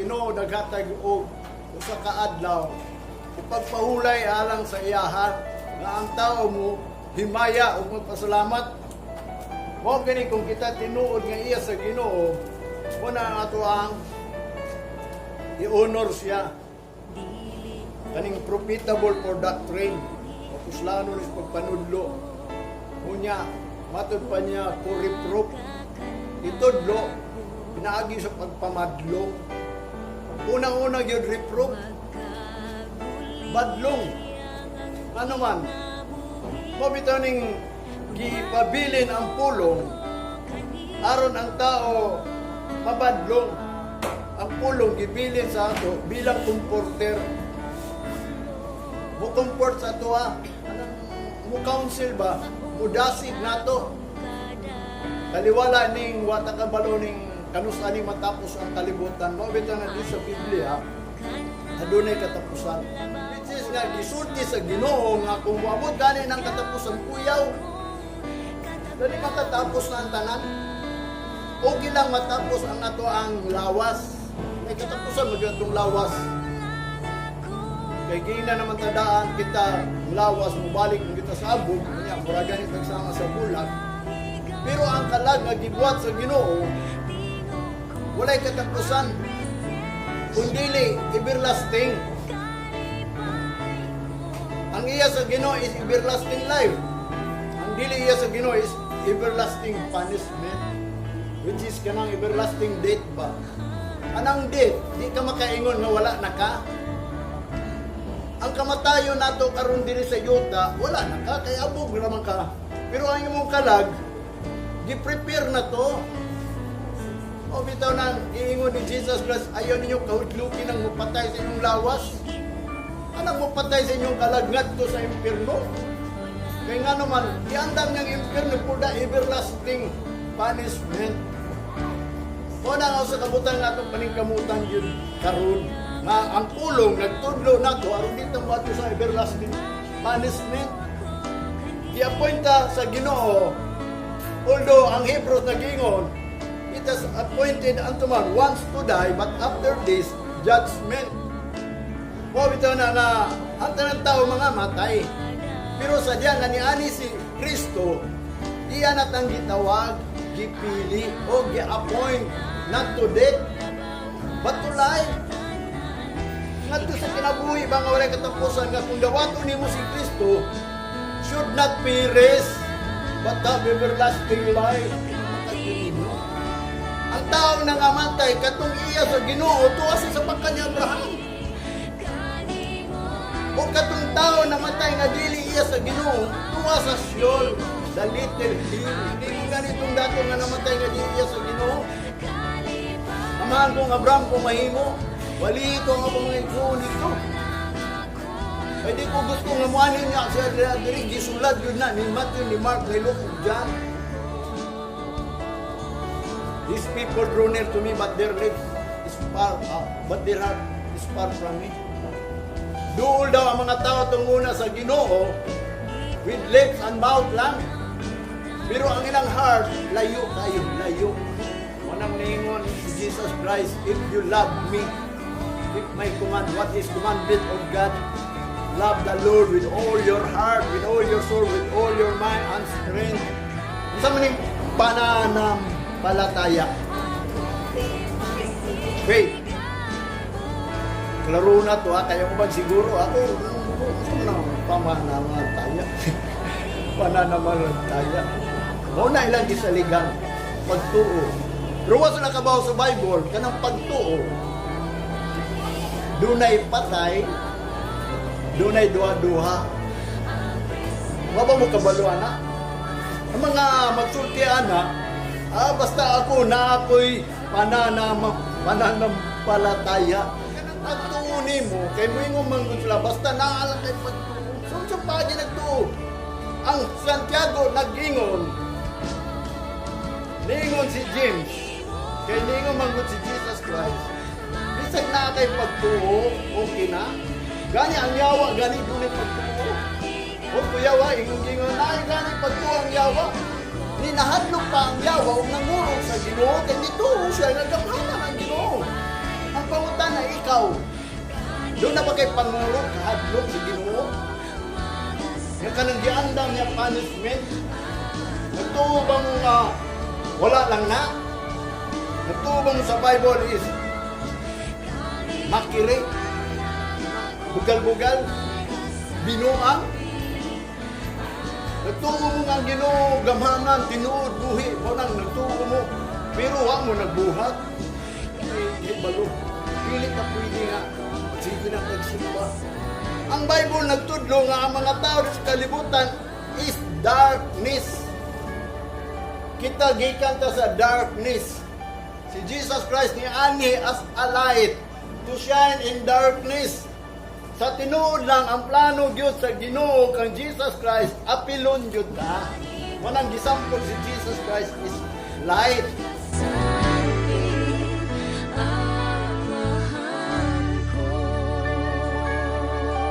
Ginoo naghatag og usa ka adlaw ipagpahulay alang sa iyaha nga ang tao mo himaya ug magpasalamat. Mao gani kung kita tinuod nga iya sa Ginoo, mo na ang ato ang i-honor siya. Kaning profitable for doctrine, mapuslano ni sa pagpanudlo. Unya, matod pa niya for reproof. Itudlo, pinaagi sa pagpamadlong. Unang-una gyud, reproof, badlong. Ano man, mo bitaw ning gipabilin ang pulong aron ang tao mabadlong. Ang pulong gibilin sa ato bilang comforter. Mo comfort sa ato ha. Anong mo counsel ba? Mo dasig nato. Kaliwala ning wata kabalo ning kanus ani matapos ang kalibutan. Mao bitaw na di sa Biblia adunay katapusan. Which is nga gisulti sa Ginoo nga kung moabot gani ng katapusan, kuyaw. Dali matatapos na ang tanan. Okay lang matapos ang ato ang lawas. May katapusan mo atong lawas. Kay gina naman tadaan kita lawas, mubalik mo kita sa abog, kanya mura gani pagsama sa bulag. Pero ang kalag nga gibuhat sa Ginoo, walay katapusan. Kung dili everlasting. Ang iya sa Ginoo is everlasting life. Ang dili iya sa Ginoo is everlasting punishment. Which is kanang everlasting death ba? Anang death, di ka makaingon nga wala na ka. Ang kamatayon nato karon diri sa yuta, wala na ka, kay abog naman ka. Pero ang imong kalag, gi-prepare na to. O bitaw na giingon ni Jesus Christ, "Ayaw ninyo kahudlukin ang mupatay sa inyong lawas. Anang mupatay sa inyong kalag ngadto sa impierno." Kay nga naman, giandam niyang impierno for the everlasting punishment. O na nga sa kabutan nga atong paningkamutan yun karon nga ang pulong nagtudlo nato aron di ta moadto sa everlasting punishment. Gi-appointa sa Ginoo, although ang Hebrews nagingon, "It has appointed unto man once to die, but after this, judgment." Mo bitaw na nga ang tanang tao mga matay. Pero sa diya nga niani si Kristo, iya na tang gitawag, gipili o gi-appoint not to death but to life. Ngadto sa kinabuhi ba nga walay katapusan nga kung dawaton nimo si Kristo, should not perish but have everlasting life. Ang tao nang amatay katong iya sa Ginoo, tuwa siya sa pagka ni Abraham. O katong tao namatay nga dili iya sa Ginoo, tuwa sa Sheol, the little hill. Hindi mo ganitong dato nga namatay nga dili iya sa Ginoo. "Amahan kong Abraham, kung mahimo, wali ito ang akong mga igsoon dito. Kaya di ko gusto nga muanin niya siya diri." Gisulad yun na ni Matthew, ni Mark, ni Luke, ug John. "These people draw near to me, but their lips is far, but their heart is far from me." Duol daw ang mga tao tunguna sa Ginoo with lips and mouth lang. Pero ang ilang heart, layo kayo, layo. Wanang ningon si Jesus Christ, "If you love me, keep my command." What is commandment of God? Love the Lord with all your heart, with all your soul, with all your mind and strength. Unsa man ning pananampalataya? Wait. Klaro na to ha, kaya mo ba siguro ako, gusto mo na pamanamantaya. Pananampalataya. Mao na ilang gisaligan, pagtuo. Pero wa sa nakabaw sa Bible, kanang pagtuo, dunay patay, dunay duha-duha. Wa ba mo kabalo ana? Ang mga magsulti ana, "Ah, basta ako na ako'y pananampalataya." Kanang pagtuo nimo, kay moingon man gud sila, basta naa lang kay pagtuo. So, sa paagi nagtuo? Ang Santiago nag-ingon, niingon si James, kay niingon man gud si Jesus Christ, bisag naa kay pagtuo, okay na. Gani ang yawa, gani dunay pagtuo. O kuyawa, ingon-ingon, naa gani pagtuo ang yawa. Ni nahadlok pa ang yawa ug nangurog sa Ginoo kay nituo siya nga gamhanan ang Ginoo. Ang pangutana Ikaw, duna ba kay pangurot, kahadlok sa Ginoo? Nga kanang giandam niya punishment? Nagtuo ba mo nga wala lang na? Nagtuo ba mo sa Bible is makiri, bugal-bugal, binuang? Nagtuo mo nga ang Ginoo gamhanan, tinuod, buhi, mao nang nagtuo mo, pero wa mo nagbuhat. Ay, balo. Dili ka pwede nga sige na pagsimba. Ang Bible nagtudlo nga ang mga tao sa kalibutan is darkness. Kita gikan ta sa darkness. Si Jesus Christ ni ani as a light to shine in darkness. Sa tinuod lang, ang plano gyud sa Ginoo kang Jesus Christ, apilon gyud ta. Manang gisampol si Jesus Christ is light.